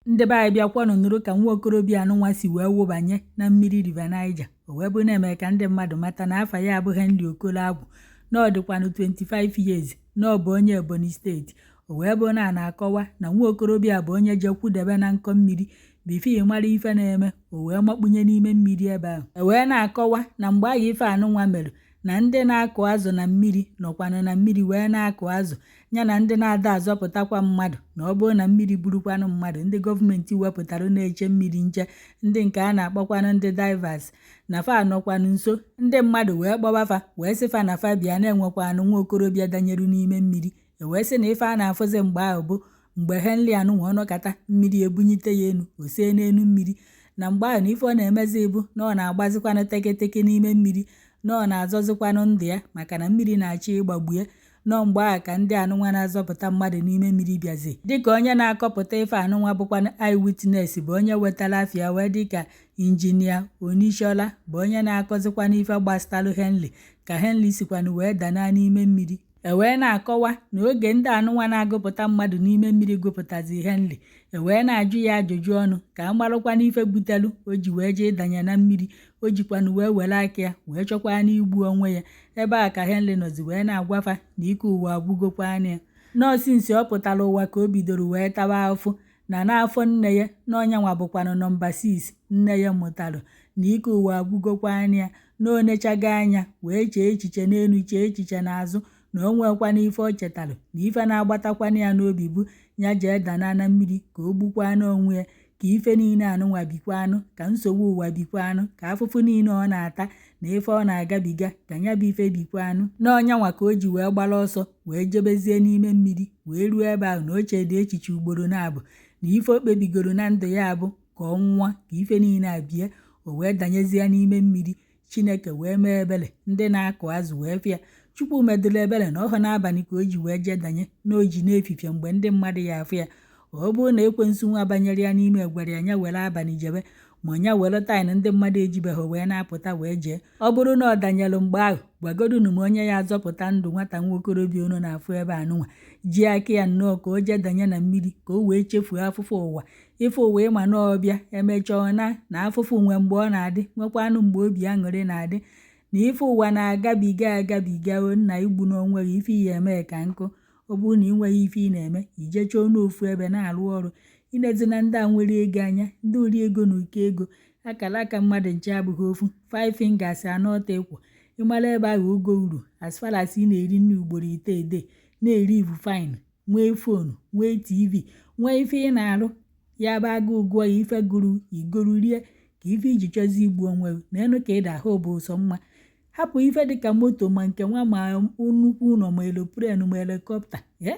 Ndị be anyị, bịakwanụ nụrụ ka nwa okorobịa anụnwa si wee wụbanye na mmiri River Niger. O wee bụ na-eme ka ndị mmadụ mata na afa ya abụ Henry Okoroagwụ, na ọ dịkwanụ 25 years, na ọ bụ onye Ebonyi Steeti. O wee bụ na a na-akọwa na nwa okorobịa bụ onye je kwudebe na nkọ mmiri before mara ife na-eme, o wee makpunye n'ime mmiri ebe ahụ. E wee na-akọwa na mgbe ahụ ife anụnwa mere, na ndị na-akụ azụ na mmiri nọkwanụ na mmiri wee na-akụ azụ, ya na ndị na-ada azọpụtakwa mmadụ, na ọ bụrụ na mmiri burukwanụ mmadụ, ndị gọọmenti wepụtara na-eche mmiri nche, ndị nke a na-akpọkwanụ ndị divers, na fa nọkwanụ nso. Ndị mmadụ wee kpọba fa, wee sị fa na fa bịa, na-enwekwanụ nwa okorobịa danyeru n'ime mmiri. E wee sị na ife a na-afụzi mgbe ahụ bụ mgbe Henry anụnwa ọnọkata mmiri ebunyite ya enu, o see n'enu mmiri. Na mgbe ahụ, na ife ọ na-emezi bụ na ọ na-agbazikwanụ teketeke n'ime mmiri, na ọ na-azọzikwanụ ndụ ya, maka na mmiri na-achọ ịgbagbu ya. Nọ mgbe ahụ ka ndị anụnwa na-azọpụta mmadụ n'ime mmiri bịazi, dịka onye na-akọpụta ife anụnwa bụkwanụ eyewitness, bụ onye wetara afịa wee dịka Injinia Onishola, bụ onye na-akọzikwanụ ife gbasatalụ Henry, ka Henry sikwanụ wee dana n'ime mmiri. E wee na-akọwa na oge ndị anụnwa na-agụpụta mmadụ n'ime mmiri gụpụtazi Henry, e wee na-ajụ ya ajụjụ ọnụ ka a marụkwana ife butelu o ji wee jee ịdanye na mmiri, o jikwanụ wee were aka ya wee chọkwa n'igbu onwe ya. Ebe a ka Henry nọzi wee na-agwafa na ike ụwa agwụgokwana ya, nọọsụ nsi ọ pụtara ụwa ka o bidoro wee tawa afụ na n'afọ nne ya, na ọnyanwa bụkwanụ nọmba 6 nne ya mụtara, na ike ụwa agwụgokwana ya, na onechago anya wee chee echiche n'elu, chee echiche n'azụ, na o nwekwana ife o chetara, na ife na-agbatakwana ya n'obi bụ ya jee dana na mmiri ka o gbukwana onwe ya, ka ife niile anụnwa bikwanụ, ka nsogbu ụwa bikwanụ, ka afụfụ niile ọ na-ata na ife ọ na-agabiga, ka ya bụ ife bikwanụ. Na ọnyanwa ka o ji wee gbara ọsọ wee jebezie n'ime mmiri, wee ruo ebe ahụ, na o chedi echiche ugboro na-abụ, na ife o kpebigoro na ndụ ya bụ ka ọ nwụọ, ka ife niile abịa. O wee danyezie n'ime mmiri. Chineke wee mee ebere, ndị na-akụ azụ wee fịa. Chukwu medụrụ ebere na ọhụ n'abalị ka o ji wee jee danye, na o ji n'efifie mgbe ndị mmadụ ya afụ ya. Ọ bụrụ na ekwensu nwa banyere ya n'ime gwara ya nya were abalị jebe, ma nya were time ndị mmadụ ejibeghị wee na-apụta wee jee, ọ bụrụ na ọ danyere mgbe ahụ, gwagodunu m onye ya azọpụta ndụ nwata nwa okorobịa unu na-afụ ebe anụnwa ji aka ya nnọọ ka o jee danye na mmiri ka o wee chefuo afụfụ ụwa, ife ụwa. Ịma na ọbịa emechaa na afụfụ nwe mgbe ọ na-adị, nwekwanụ mgbe obi aṅụrị na-adị, na ife ụwa na-agabiga agabiga. O nna, igbu n'onwe gị, ife ihe eme ka nkụ. Ọ bụrụ na ị nweghị ife ị na-eme, ijechọọ n'ofu ebe na-arụ ọrụ, inezina ndị a nwere ego anya, ndị ori ego na ụkọ ego. Akara aka mmadụ nche abụghị ofu. Five fingers anọ ọtọ ịkwụ ịmara ebe ahụ ogo uru. As far as ị na-eri nri ugboro ite ede, na-eri ivu fine, nwee phone, nwee TV, nwee ife ị na-arụ, ya bụ agụụ gụọ ya, ife gụrụ igoru rie, ka ife iji chọzi igbu onwe gị n'elu ka ịda ahụ bụ ụsọ mma. Hapụ ife dịka moto, ma nke nwa, ma nnukwu ụlọ, ma aeroplane, ma helicopter, ee,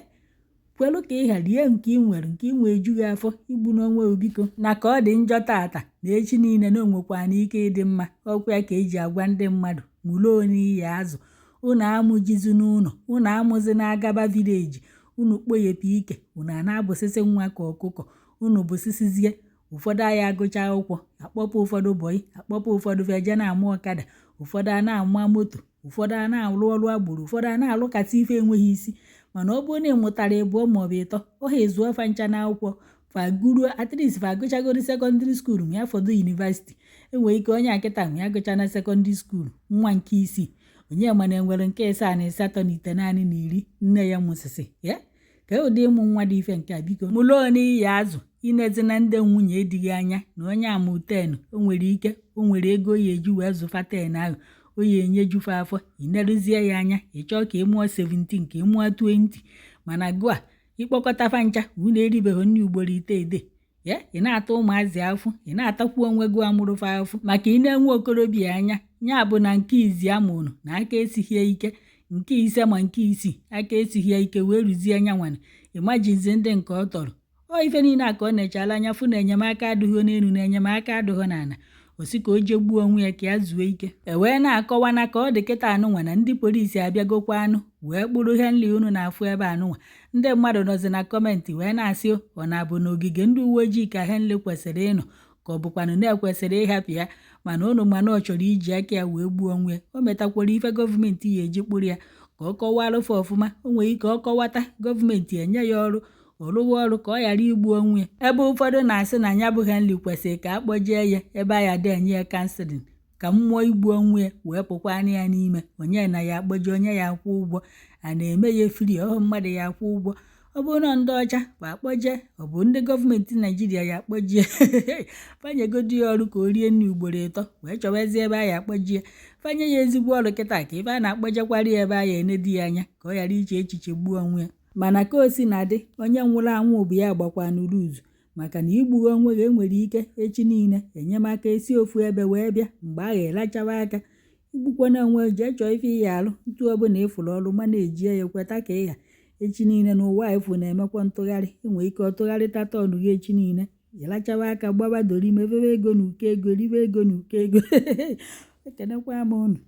kwelu ka ị ghara rie nke ị nwere, nke ị nwee ejughị afọ. Igbu n'onwe gị, biko. Na ka ọ dị njọ tata na echi niile na onwekwana ike ịdị mma. Ọkwa ya ka eji agwa ndị mmadụ mụrụ onye iyi azụ unu amụjizi n'ụlọ unu, amụzi na-agaba village unu kpoyepụ ike unu a na-abụsịsị nwa ka ọkụkọ unu bụsịsịzie. Ụfọdụ anyị agụcha akwụkwọ, akpọpụ ụfọdụ boy, akpọpụ ụfọdụ feje na-amụ ọkada, ụfọdụ a na-ama moto, ụfọdụ a na-arụ ọrụ agboro, ụfọdụ a na-alụkasị ife enweghị isi. Mana ọ bụrụ na ị mụtara ịbụọ maọbụ ịtọ, ọ ha ezuo fa ncha n'akwụkwọ, fa guruo at least, fa agụchagoro secondary school, ma ya fọdụ university. Enwere ike onye akịta ma ya gụcha na secondary school, nwa nke isii, onye mana enwere nke ịsaa na ịsatọ na itenaanị na iri nne ya mụsịsị ya ka ụdị ịmụ nwa dị ife nke a. Biko, mụrụ onye iyi azụ, inezina ndị nwunye edighị anya na onye amụ 10, o nwere ike o nwere ego ya eji wee zụfa 10 ahụ, o ya enyejufe afọ. Ineruzie ya anya, ị chọọ ka ị mụọ 17, ka ị mụọ 20, mana gụa ịkpọkọta fa ncha, unu eribeghị nri ugboro ite ede ya. Ị na-ata ụmụazị afụ, ị na-atakwu onwe gị amụrụfa afụ, maka ị na-enwe okorobịa anya ya bụ na nke izi amụrụ na aka esighị ike, nke ise ma nke isii aka esighị ike wee ruzie anya nwana ịmajizi ndị nke ọ tọrọ. Ọ ife niile a ka ọ na-echala anya fụ na enyemaka adịghị n'elu na enyemaka adịghị n'ala, o si ka o jee gbuo onwe ya ka ya zuo ike. E wee na-akọwa na ka ọ dị kịta anụnwa, na ndị polisi abịagokwa anụ wee kpụrụ Henry unu na-afụ ebe anụnwa. Ndị mmadụ nọzi na comment wee na-asị, ọ na-abụ n'ogige ndị uwe ojii ka Henry kwesịrị ịnọ, ka ọ bụkwanụ na-ekwesịrị ịhapụ ya? Mana unu mana ọ chọrọ iji aka ya wee gbuo onwe ya. O metakwara ife gọọmenti ya eji kpụrụ ya ka ọ kọwara fa ọfụma. O nwere ike ọ kọwata, gọọmenti enye ya ọrụ. Ọ rụwa ọrụ ka ọ ghara igbu onwe ya. Ebe ụfọdụ na-asị na ya bụ Henry kwesịrị ka a kpọjee ya ebe a ya ada enye ya counselling, ka mmụọ igbu onwe ya wee pụkwanụ ya n'ime. Onye na ya akpọje? Onye ya akwụ ụgwọ? A na-eme ya free? Ọhụ mmadụ ya akwụ ụgwọ? Ọ bụrụ na ndị ọcha bụ akpọje, ọ bụ ndị gọọmenti Naijiria ya akpọjie? Fanyegodi ya ọrụ ka o rie nri ugboro 3, wee chọwazie ebe a ya akpọjie. Fanye ya ezigbo ọrụ kịta, ka ife a na-akpọjekwara ya ebe a ya enedi ya anya, ka ọ ghara iche echiche gbuo onwe ya. Mana ka o si na dị, onye nwụrụ anwụ bụ ya gbakwanụ ruzu, maka na igbughe onwe gị, enwere ike echi niile enyemaka esi ofu ebe wee bịa. Mgbe ahụ ịlachawa aka. Igbukwana onwe, jee chọọ ife ị ya alụ. Ntu ọbụla ịfụrụ ọrụ mana ejie ya, kweta ka ịgha echi niile n'ụwa efu na-emekwa ntụgharị. Enwere ike ọ tụgharịta tọnụ gị echi niile, ịlachawa aka, gbaba dori, mefebe ego na uko ego, ribe ego na uko ego. Ekenekwa m unu.